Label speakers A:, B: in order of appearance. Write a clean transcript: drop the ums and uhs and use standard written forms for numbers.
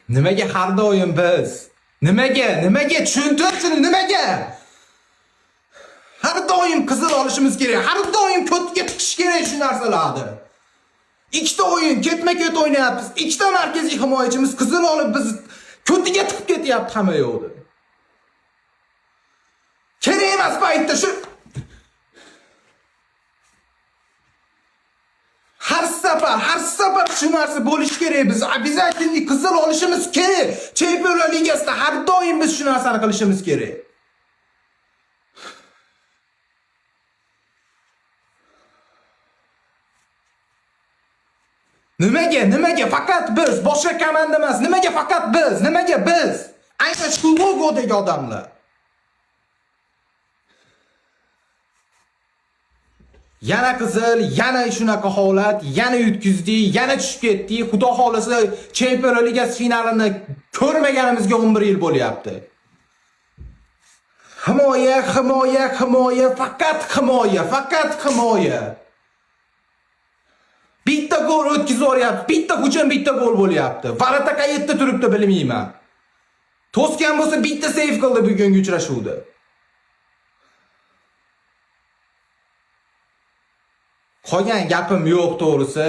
A: Nimaga har doim biz? Nimaga? Nimaga? Tushuntir shuni, nimaga? Har doim qizil olishimiz kerak. Har doim ko'tga tiqish kerak shu narsalarni. Ikkita o'yin ketma-ket o'ynayapmiz. Ikkita markaziy himoyachimiz qizil olib biz ko'tiga tiqib ketyapti hamma yo'qni. Kerak emas paytda shu har safar, har safar shu narsa bo'lishi kerak. Biz обязательно qizil olishimiz kerak. Chempionlar ligasida har doim biz shu narsani qilishimiz kerak. Nimaga? Nimaga faqat biz, boshqa komanda emas? Nimaga faqat biz? Nimaga biz? Aynan shu logodagi odamlar. Yana qizil, yana shunaqa holat, yana yutqizdik, yana tushib ketdik. Xudo xolasa Chempionlar Ligasi finalini ko'rmaganimizga 11 yil bo'lyapti. Himoya, himoya, himoya, faqat himoya, faqat himoya. Bitta gol o'tkazib yuboryapti, bitta hujum, bitta gol bo'lyapti. Varata qayerda turibdi bilmayman. To'sgan bo'lsa bitta seyf qildi bugungi uchrashuvda. Qolgan gapim yo'q to'g'risi.